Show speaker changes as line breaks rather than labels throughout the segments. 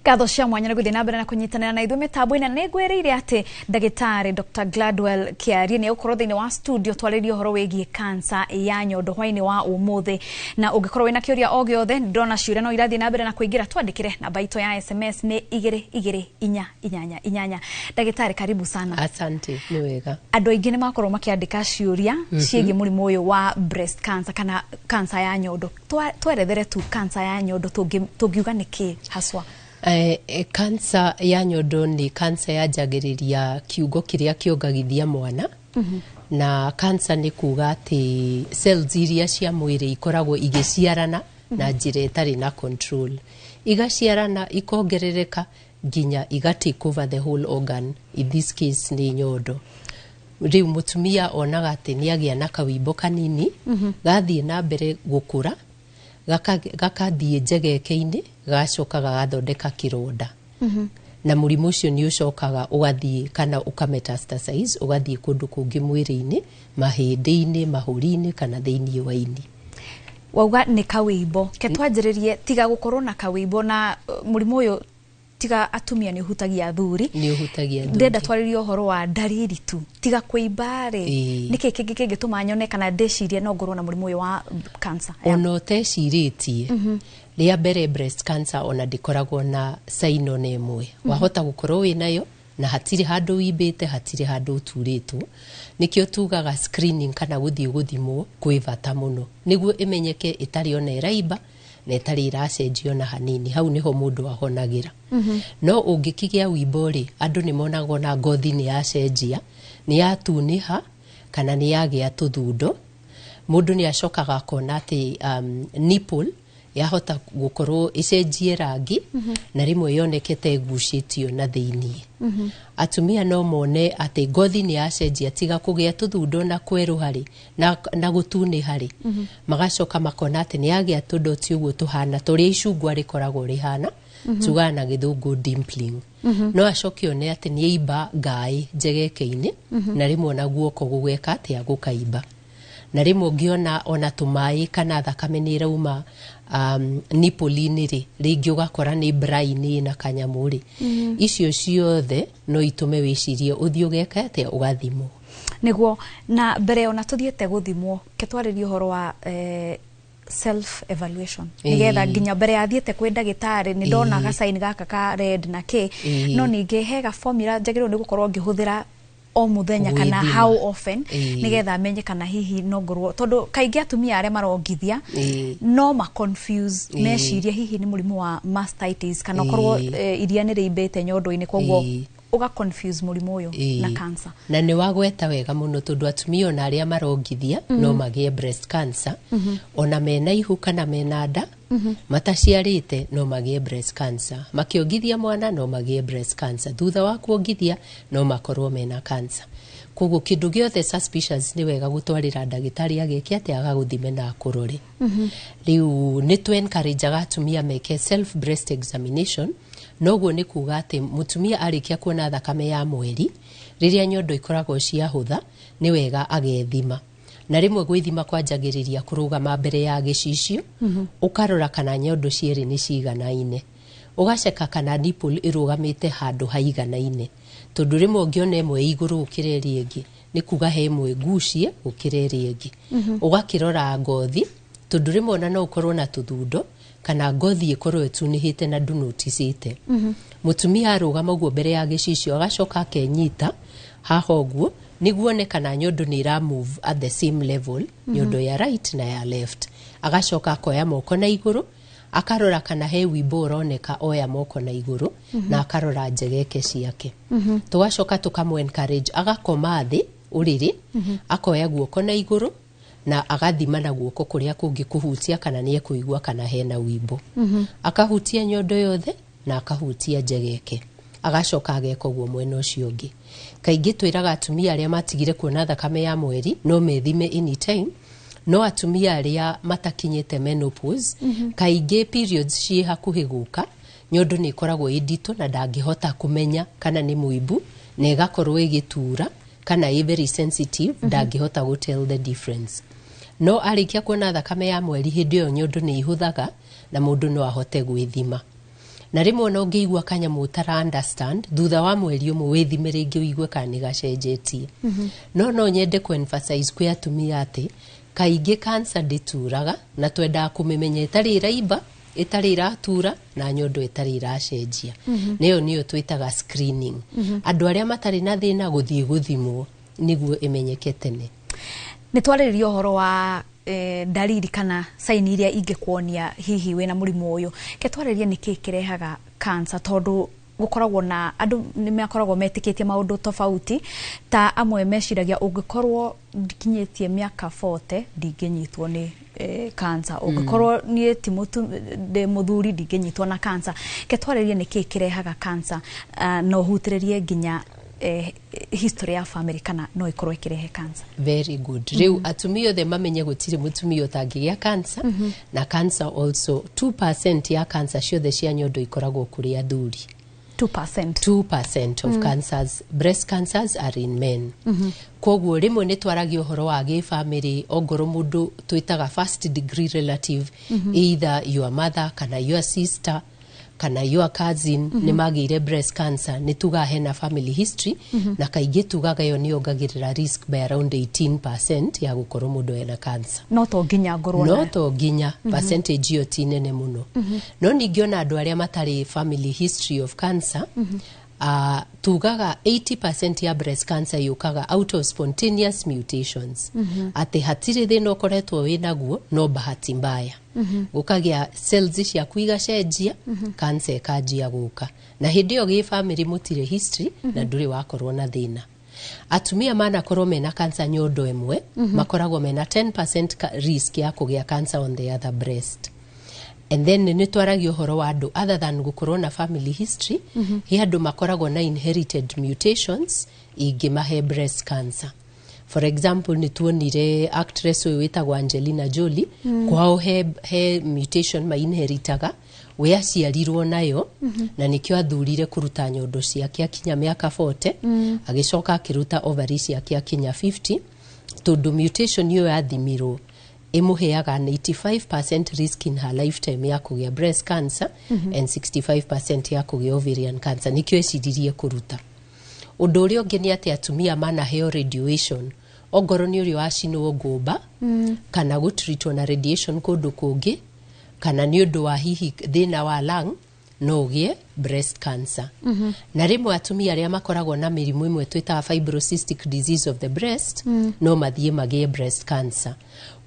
Ngatho cia mwanya nĩ gũthiĩ na mbere na kũnyitanĩra na ithuĩ mĩtambo-inĩ. Nĩ ngwĩrĩire atĩ ndagĩtarĩ Dr. Gladwell Kĩarie nĩ egũkorwo thĩinĩ wa studio twarĩrie ũhoro wĩgiĩ kansa ya nyondo hwainĩ wa ũmũthĩ. Na ũngĩkorwo wĩna kĩũria o gĩothe, ndĩrona ciũria no irathiĩ na mbere na kũingĩra, twandĩkĩre namba itũ ya SMS nĩ 22488. Ndagĩtarĩ, karibu sana.
Asante, nĩ wega.
Andũ aingĩ nĩ makorwo makĩandĩka ciũria ciĩgiĩ mũrimũ ũyũ wa breast cancer kana kansa ya nyondo. Twerethere tu kansa ya nyondo tũngiuga nĩ kĩ haswa?
Kansa ya nyondo nĩ kansa yanjagĩrĩria kiungo kĩrĩa kĩongagithia mwana. Na kansa nĩ kuga atĩ cells iria cia mwĩrĩ ikoragwo igĩciarana na njĩra ĩtarĩ na control, igaciarana, ikongerereka nginya iga take over the whole organ, in this case nĩ nyondo. Rĩu mũtumia onaga atĩ nĩ agĩa na kawimbo kanini, gathiĩ na mbere gũkũra, gakathiĩ njegeke-inĩ, gagacoka gagathondeka kĩronda, na mũrimũ ũcio nĩ ũcokaga ũgathiĩ kana ũkametastasize, ũgathiĩ kũndũ kũngĩ mwĩrĩ-inĩ, mahĩndĩ-inĩ, mahũri-inĩ kana thĩinĩ wa ini.
Wauga nĩ kawĩimbo, ke twanjĩrĩrie tiga gũkorwo na kawĩimbo na mũrimũ ũyũ tiga atumia nĩ ũhutagia athuri?
Nĩ ũhutagia athuri.
Ndĩrenda twarĩrie ũhoro wa ndariri tu, tiga kũimba rĩ, nĩkĩ kĩngĩ kĩngĩtũma nyone kana ndĩcirie no ngorwo na mũrimũ ũyũ wa cancer?
Ona ũtecirĩtie, rĩa mbere, breast cancer ona ndĩkoragwo na sign ona ĩmwe. Wahota gũkorwo wĩ nayo na hatirĩ handũ wimbĩte, hatirĩ handũ ũturĩtwo. Nĩkĩo tugaga screening kana gũthiĩ gũthimwo kwĩ bata mũno, nĩguo ĩmenyeke ĩtarĩ ona ĩraimba na ĩtarĩ ĩracenjio na hanini. Hau nĩho mũndũ ahonagĩra. No ũngĩkĩgĩa wimbo rĩ, andũ nĩ monaga ona ngothi nĩ yacenjia, nĩ yatunĩha kana nĩ yagĩa tũthundo. Mũndũ nĩ acokaga akona atĩ nipple yahota gũkorwo ĩcenjie rangi na rĩmwe yoneke ta ĩgucĩtio na thĩiniĩ. Atumia no mone atĩ ngothi nĩ yacenjia, tiga kũgĩa tũthundo na kwerũha rĩ na gũtunĩha rĩ, magacoka makona atĩ nĩ yagĩa tũdoti ũguo tũhana tũrĩa icungwa rĩkoragwo rĩhana, tugaga na Gĩthũngũ dimpling. No acoke one atĩ nĩ aimba ngaĩ njegeke-inĩ, na rĩmwe ona guoko gũgeka atĩa, gũkaimba, na rĩmwe ũngĩona ona tũmaĩ kana thakame nĩ ĩrauma nipple-inĩ rĩ, rĩngĩ ũgakora nĩ bra-inĩ na kanyamũ rĩ, icio ciothe no itũme wĩcirie ũthiĩ ũgeka atĩa, ũgathimwo.
Nĩguo, na mbere ona tũthiĩte gũthimwo, ke twarĩrie ũhoro wa self evaluation, nĩgetha nginya mbere ya thiĩte kwĩ ndagĩtarĩ nĩ ndona gacaini gaka ka red na kĩ. No ningĩ he ga formula njagĩrĩirwo nĩ gũkorwo ngĩhũthĩra o mũthenya kana
Gwĩthima.
how often, nĩgetha menye kana hihi no ngorwo, tondũ kaingĩ atumia arĩa marongithia no ma confuse, mecirie hihi nĩ mũrimũ wa mastitis kana ũkorwo iria nĩ rĩimbĩte nyondo-inĩ, koguo ũga confuse mũrimũ ũyũ na cancer.
Na nĩ wagweta wega mũno, tondũ atumia ona arĩa marongithia no magĩe breast cancer. Ona mena ihu kana mena nda, mataciarĩte, no magĩe breast cancer. Makĩongithia mwana no magĩe breast cancer. Thutha wa kuongithia no makorwo mena cancer. Koguo kĩndũ gĩothe suspicious, nĩ wega gũtwarĩra ndagĩtarĩ ageke atĩa, agagũthime na akũrore. Rĩu nĩ tũ encourageaga atumia meke self breast examination. Noguo nĩ kuga atĩ mũtumia arĩkia kuona thakame ya mweri, rĩrĩa nyondo ikoragwo ciahũtha, nĩ wega agethima. Na rĩmwe gwĩthima kwanjagĩrĩria kũrũgama mbere ya gĩcicio, ũkarora kana nyondo cierĩ nĩ ciganaine, ũgaceka kana nipple ĩrũgamĩte handũ haiganaine, tondũ rĩmwe ũngĩona ĩmwe ĩ igũrũ gũkĩra ĩrĩa ĩngĩ, nĩ kuga he ĩmwe ngucie gũkĩra ĩrĩa ĩngĩ. Ũgakĩrora ngothi, tondũ rĩmwe ona no ũkorwo na tũthundo kana ngothi ĩkorwo ĩtunĩhĩte na ndũnoticĩte. Mũtumia arũgama ũguo mbere ya gĩcicio, agacoka akenyita haha ũguo nĩguo one kana nyondo nĩ ĩra move at the same level, nyondo ya right na ya left. Agacoka akoya moko na igũrũ, akarora kana he wimbo ũroneka oya moko na igũrũ, na akarora njegeke ciake. Tũgacoka tũkamũ encourage agakoma thĩ ũrĩrĩ, akoya guoko na igũrũ na agathima na guoko kũrĩa kũngĩ kũhutia kana nĩ ekũigua kana hena wimbo. Akahutia nyondo yothe na akahutia njegeke, agacoka ageka ũguo mwena ũcio ũngĩ. Kaingĩ twĩraga atumia arĩa matigire kuona thakame ya mweri no methime anytime, no atumia arĩa matakinyĩte menopause, kaingĩ periods ciĩ hakuhĩ gũka, nyondo nĩ ĩkoragwo ĩ nditũ na ndangĩhota kũmenya kana nĩ mũimbu, na ĩgakorwo ĩgĩtura kana ĩ very sensitive, ndangĩhota gũ tell the difference. No arĩkia kuona thakame ya mweri, hĩndĩ ĩyo nyondo nĩ ihũthaga na mũndũ no ahote gwĩthima. Na rĩmwe ona ũngĩigua kanyamũ ũtara understand, thutha wa mweri ũmwe wĩthime rĩngĩ ũigue kana nĩ gacenjetie. No no nyende kũ emphasize kwĩ atumia atĩ kaingĩ cancer ndĩturaga, na twendaga kũmĩmenya ĩtarĩ ĩraimba, ĩtarĩ ĩratura, na nyondo ĩtarĩ ĩracenjia. Nĩyo nĩyo twĩtaga screening. Andũ arĩa matarĩ na thĩna gũthiĩ gũthimwo nĩguo ĩmenyeke tene.
Nĩ twarĩrĩria ũhoro wa ndariri kana saini iria ingĩkuonia hihi wĩna mũrimũ ũyũ. Ke twarĩrie nĩkĩ kĩrehaga cancer, tondũ gũkoragwo na andũ nĩ makoragwo metĩkĩtie maũndũ tofauti. Ta amwe meciragia ũngĩkorwo ndikinyĩtie mĩaka 40 ndingĩnyitwo nĩ cancer, ũngĩkorwo niĩ ti ndĩ mũthuri ndingĩnyitwo na cancer. Ke twarĩrie nĩkĩ kĩrehaga cancer, na ũhutĩrĩrie nginya history ya family kana no ĩkorwo ĩkĩrehe cancer.
Very good. Rĩu atumia othe mamenye gũtirĩ mũtumia ũtangĩgĩa cancer. Na cancer also, 2% ya cancer ciothe cia nyondo ikoragwo kũrĩ athuri.
2%?
2% of cancers, breast cancers, are in men. Koguo rĩmwe nĩ twaragia ũhoro wa gĩbamĩrĩ, ongorwo mũndũ twĩtaga first degree relative, either your mother kana your sister kana your cousin, nĩ magĩire breast cancer, nĩ tugaga hena family history. Na kaingĩ tugaga ĩyo nĩ yongagĩrĩra risk by around 18% ya gũkorwo mũndũ ena cancer.
No to nginya ngorwo
no
nayo.
To nginya, percentage ĩyo ti nene mũno. No ningĩ ona andũ arĩa matarĩ family history of cancer, tugaga 80% ya breast cancer yũkaga out of spontaneous mutations, atĩ hatirĩ thĩna ũkoretwo wĩ naguo, no bahati mbaya gũkagĩa cells ciaku igacenjia, cancer ĩkanjia gũka. Na hĩndĩ ĩyo gĩbamĩrĩ mũtirĩ history na ndũrĩ wakorwo na thĩna. Atumia manakorwo mena cancer nyondo ĩmwe, makoragwo mena 10% risk ya kũgĩa cancer on the other breast. And then nĩ twaragia ũhoro wa andũ, other than gũkorwo na family history, he andũ makoragwo na inherited mutations ingĩmahe breast cancer. For example, nĩ tuonire actress ũyũ wĩtagwo Angelina Jolie, kwao he mutation mainheritaga, we aciarirwo nayo, na nĩkĩo athurire kũruta nyondo ciake akinya mĩaka 40, agĩcoka akĩruta ovary ciake akinya 50, tondũ mutation ĩyo yathimirwo ĩmũheaga an 85% risk in her lifetime ya kũgĩa breast cancer and 65% ya kũgĩa ovarian cancer. Nĩkĩo eciririe kũruta. Ũndũ ũrĩa ũngĩ nĩ atĩ atumia manaheo radiation, ongorwo nĩ ũrĩa wacinwo ngũmba, kana gũtreatwo na radiation kũndũ kũngĩ, kana nĩ ũndũ wa hihi thĩna wa lung, no ũgĩe breast cancer. Na rĩmwe atumia arĩa makoragwo na mĩrimũ ĩmwe twĩtaga fibrocystic disease of the breast, no mathiĩ magĩe breast cancer.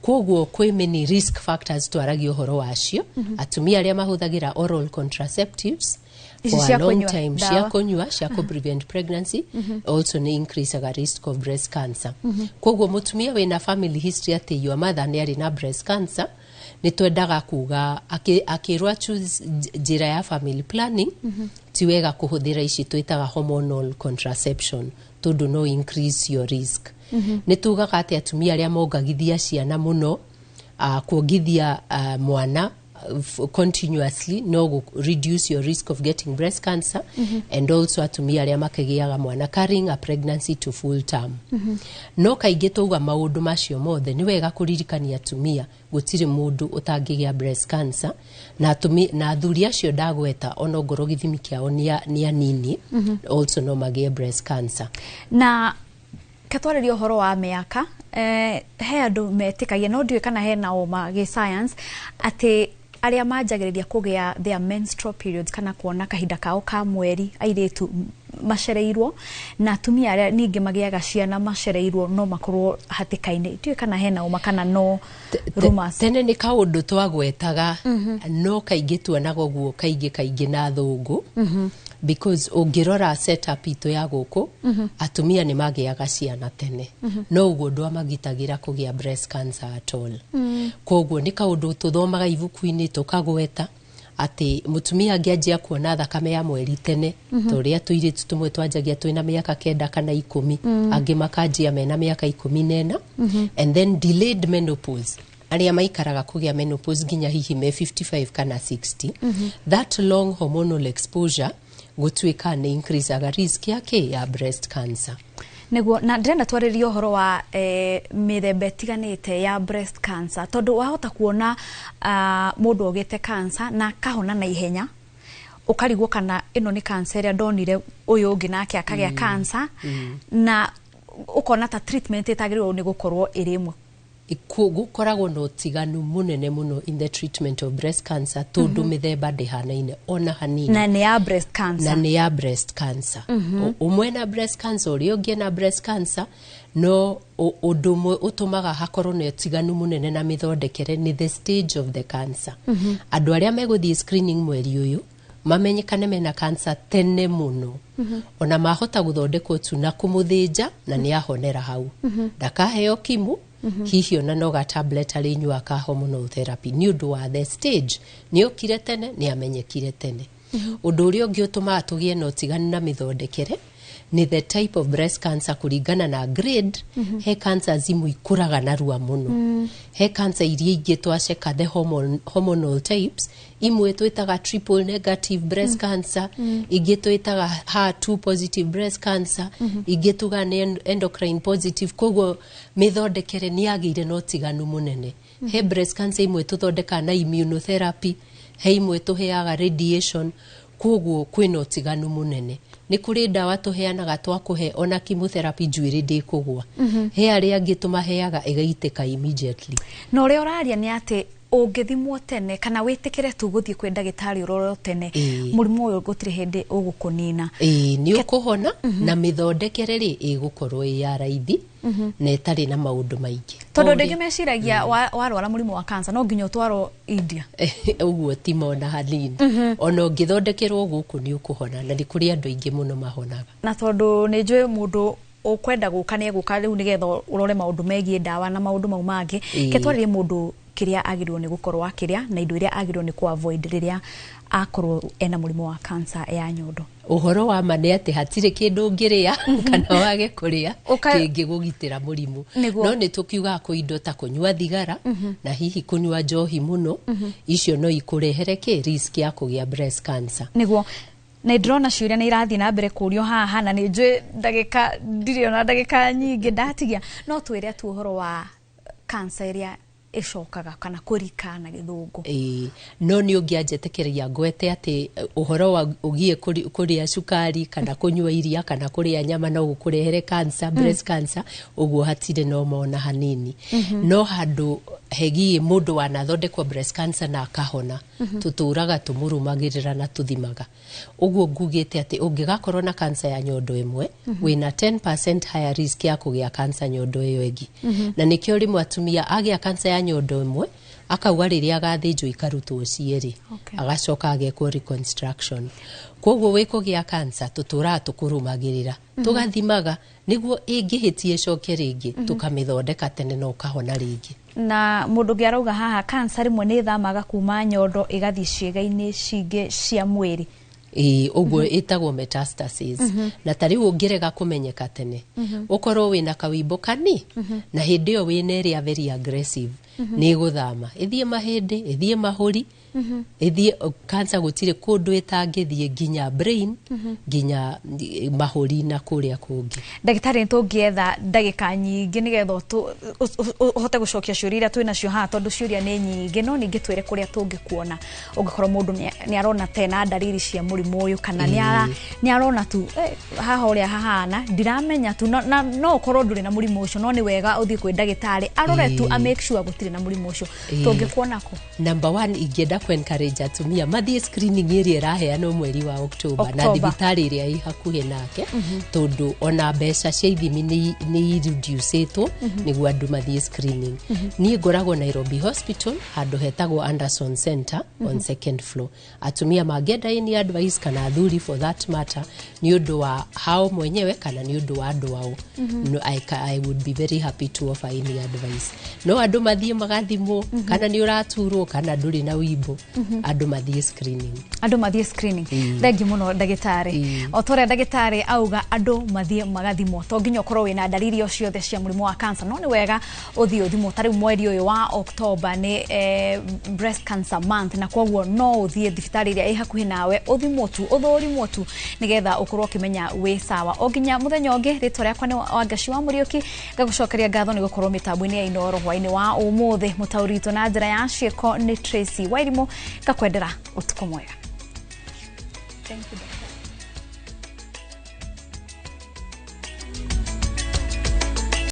Koguo kwĩ many risk factors twaragia ũhoro wacio. Atumia arĩa mahũthagĩra oral contraceptives
Ici
for
cia
a long
kũnyua
time,
ndawa.
Cia kũnyua, cia kũ prevent pregnancy, also nĩ increasaga risk of breast cancer. Koguo mũtumia wĩna family history atĩ your mother nĩ arĩ na breast cancer, nĩ twendaga kuga akĩrwo choose njĩra ya family planning, ti wega kũhũthĩra ici twĩtaga hormonal contraception, tondũ no increase your risk. Nĩ tugaga atĩ atumia arĩa mongagithia ciana mũno, kuongithia mwana continuously no reduce your risk of getting breast cancer. And also atumia arĩa makĩgĩaga mwana, carrying a pregnancy to full term. No kaingĩ twauga maũndũ macio mothe, nĩ wega kũririkania atumia gũtirĩ mũndũ ũtangĩgĩa breast cancer. Na na athuri acio ndagweta, ona ongorwo gĩthimi kĩao nĩ anini, also no magĩe breast cancer.
Na katwarĩria ũhoro wa mĩaka, he andũ metĩkagia, no ndiũĩ kana hena ũma gĩ science, atĩ arĩa manjagĩrĩria kũgĩa their menstrual periods kana kuona kahinda kao ka mweri airĩtu macereirwo, na atumia arĩa ningĩ magĩaga ciana macereirwo, no makorwo hatĩka-inĩ. Ndiũĩ kana hena ũma kana no rumors.
Tene nĩ kaũndũ twagwetaga, no kaingĩ tuonaga ũguo kaingĩ kaingĩ na thũngũ, because ũngĩrora setup itũ ya gũkũ, atumia nĩ magĩaga ciana tene, no ũguo ndwamagitagĩra kũgĩa breast cancer at all. Koguo nĩ kaũndũ tũthomaga ibuku-inĩ tũkagweta atĩ mũtumia angĩanjia kuona thakame ya mweri tene, ta ũrĩa tũirĩtu tũmwe twanjagia twĩna mĩaka 9 kana 10, angĩ makanjia mena mĩaka 14, and then delayed menopause, arĩa maikaraga kũgĩa menopause nginya hihi me 55 kana 60, that long hormonal exposure gũtuĩka nĩ increasaga risk yake ya breast cancer.
Nĩguo, na ndĩrenda twarĩrie ũhoro wa mĩthemba ĩtiganĩte ya breast cancer, tondũ wahota kuona mũndũ ogĩte cancer na akahona na ihenya. Ũkarigwo kana ĩno nĩ cancer ĩrĩa ndonire ũyũ ũngĩ nake akagĩa cancer, na ũkona ta treatment ĩtagĩrĩirwo nĩ gũkorwo ĩrĩ ĩmwe.
Gũkoragwo na ũtiganu mũnene mũno in the treatment of breast cancer, tondũ mĩthemba ndĩhanaine ona hanini.
Na nĩ ya breast cancer.
Na nĩ ya breast cancer. Ũmwe na breast cancer, ũrĩa ũngĩ na breast cancer, no ũndũ ũmwe ũtũmaga hakorwo na ũtiganu mũnene na mĩthondekere nĩ the stage of the cancer. Andũ arĩa megũthiĩ screening mweri ũyũ mamenyekane mena cancer tene mũno, ona mahota gũthondekwo tu na kũmũthĩnja na nĩ ahonera hau, ndakaheo chemo, hihi ona no ga tablet arĩnyua ka hormonal therapy, nĩ ũndũ wa the stage, nĩ okire tene, nĩ amenyekire tene. Ũndũ ũrĩa ũngĩ ũtũmaga tũgĩe na ũtiganu na mĩthondekere nĩ the type of breast cancer kũringana na grade. He cancers imwe ikũraga narua mũno, he cancer iria ingĩ twaceka the hormonal types, imwe twĩtaga triple negative breast cancer, ingĩ twĩtaga HER2 positive breast cancer, ingĩ tuga nĩ endocrine positive. Koguo mĩthondekere nĩ yagĩire na ũtiganu mũnene. He breast cancer imwe tũthondekaga na immunotherapy, he imwe tũheaga radiation. Koguo kwĩna ũtiganu mũnene. Nĩ kũrĩ ndawa tũheanaga twakũhe ona chemotherapy njuĩrĩ ndĩkũgwa, he arĩa angĩ tũmaheaga ĩgaitĩka immediately.
Na ũrĩa ũraria nĩ atĩ ũngĩthimwo tene kana wĩtĩkĩre tu gũthiĩ kwĩ ndagĩtarĩ ũrorwo tene, mũrimũ ũyũ gũtirĩ hĩndĩ ũgũkũnina.
Ĩĩ, nĩ ũkũhona, na mĩthondekere rĩ ĩgũkorwo ĩ ya raithi na ĩtarĩ na maũndũ maingĩ.
Tondũ andũ aingĩ meciragia warwara mũrimũ wa cancer no nginya ũtwarwo India.
Ũguo ti mona hanini. Ona ũngĩthondekerwo gũkũ nĩ ũkũhona, na nĩ kũrĩ andũ aingĩ mũno mahonaga.
Na tondũ nĩ njũĩ mũndũ ũkwenda gũka nĩ egũka rĩu nĩgetha ũrore maũndũ megiĩ ndawa na maũndũ mau mangĩ, ke twarĩrie mũndũ kĩrĩa agĩrĩirwo nĩ gũkorwo akĩrĩa na indo iria agĩrĩirwo nĩ kũ avoid rĩrĩa akorwo ena mũrimũ wa cancer ya nyondo.
Ũhoro wa ma nĩ atĩ hatirĩ kĩndũ ũngĩrĩa kana wage kũrĩa kĩngĩgũgitĩra mũrimũ. No nĩ tũkiugaga kwĩ indo ta kũnyua thigara na hihi kũnyua njohi mũno, icio no ikũrehere kĩ risk ya kũgĩa breast cancer.
Nĩguo, na ndĩrona ciũria nĩ irathiĩ na mbere kũrio haha, na nĩ njũĩ ndagĩka ndirĩ ona ndagĩka nyingĩ ndatigia, no twĩre tu ũhoro wa cancer ĩrĩa ĩcokaga kana kũrika na Gĩthũngũ.
Ĩĩ, no nĩ ũngĩanjĩtĩkĩria ngwete atĩ ũhoro wa ũgiĩ kũrĩa cukari kana kũnyua iria kana kũrĩa nyama no gũkũrehere cancer, breast cancer, ũguo hatirĩ no mona hanini. No handũ hegiĩ mũndũ wanathondekwo breast cancer na akahona, tũtũraga tũmũrũmagĩrĩra na tũthimaga. Ũguo ngugĩte atĩ ũngĩgakorwo na cancer ya nyondo ĩmwe, wĩna 10% higher risk ya kũgĩa cancer nyondo ĩyo ĩngĩ. Na nĩkĩo rĩmwe atumia agĩa cancer ya nyondo ĩmwe akauga rĩrĩa agathĩnjwo ikarutwo cierĩ, agacoka agekwo reconstruction. Koguo wĩ kũgĩa cancer tũtũraga tũkũrũmagĩrĩra, tũgathimaga nĩguo ĩngĩhĩtia ĩcoke rĩngĩ, tũkamĩthondeka tene na ũkahona rĩngĩ.
Na mũndũ ũngĩ arauga haha cancer rĩmwe nĩ ĩthamaga kuma nyondo ĩgathiĩ ciĩga-inĩ cingĩ cia mwĩrĩ.
Ĩĩ, ũguo ĩtagwo metastasis. Na ta rĩu ũngĩrega kũmenyeka tene, ũkorwo wĩna kawimbo kani na hĩndĩ ĩyo wĩna ĩrĩa very aggressive, nĩ ĩgũthama ĩthiĩ mahĩndĩ, ĩthiĩ mahũri, ĩthiĩ cancer gũtirĩ kũndũ ĩtangĩthiĩ, nginya brain, nginya mahũri na kũrĩa kũngĩ.
Ndagĩtarĩ, nĩ tũngĩetha ndagĩka nyingĩ nĩgetha ũhote gũcokia ciũria iria twĩ nacio haha, tondũ ciũria nĩ nyingĩ, no ningĩ twĩre kũrĩa tũngĩkuona ũngĩkorwo mũndũ nĩ arona tena ndariri cia mũrimũ ũyũ, kana nĩ arona tu haha ũrĩa hahana ndiramenya tu, no ũkorwo ndũrĩ na mũrimũ ũcio, no nĩ wega ũthiĩ kwĩ ndagĩtarĩ arore tu, a make sure gũtirĩ na mũrimũ ũcio. Tũngĩkuona kũ?
Number one, ingĩenda ku encourage atumia mathiĩ screening ĩrĩa ĩraheanwo mweri wa October na
October.
thibitarĩ ĩrĩa ĩ hakuhĩ nake, tondũ ona mbeca cia ithimi nĩ ireducĩtwo nĩguo andũ mathiĩ screening. Niĩ ngoragwo Nairobi Hospital, handũ hetagwo Anderson Center on second floor. Atumia mangĩenda any advice, kana athuri for that matter, nĩ ũndũ wa hao mwenyewe kana nĩ ũndũ wa andũ ao, no, I would be very happy to offer any advice. No andũ mathiĩ magathimwo kana nĩ ũraturwo kana ndũrĩ na wimbo, andũ mathiĩ screening.
Andũ mathiĩ screening. Thengi mũno, ndagĩtarĩ. O ta ũrĩa ndagĩtarĩ auga, andũ mathiĩ magathimwo. To nginya ũkorwo wĩna ndariri o ciothe cia mũrimũ wa cancer, no nĩ wega ũthiĩ ũthimwo. Ta rĩu mweri ũyũ wa October nĩ breast cancer month, na koguo no ũthiĩ thibitarĩ ĩrĩa ĩ hakuhĩ nawe ũthimwo tu, ũthũrimwo tu, nĩgetha ũkorwo ũkĩmenya wĩ sawa. O nginya mũthenya ũngĩ, rĩtwa rĩakwa nĩ Wangaci wa Mũriũki, ngagũcokeria ngatho nĩ gũkorwo mĩtambo-inĩ ya Inooro hwaĩ-inĩ wa ũmũthĩ. Mũtaũri witũ na njĩra ya ciĩko nĩ Tracy Wairimũ. Ngakwendera ũtukũ mwega. Thank you, doctor.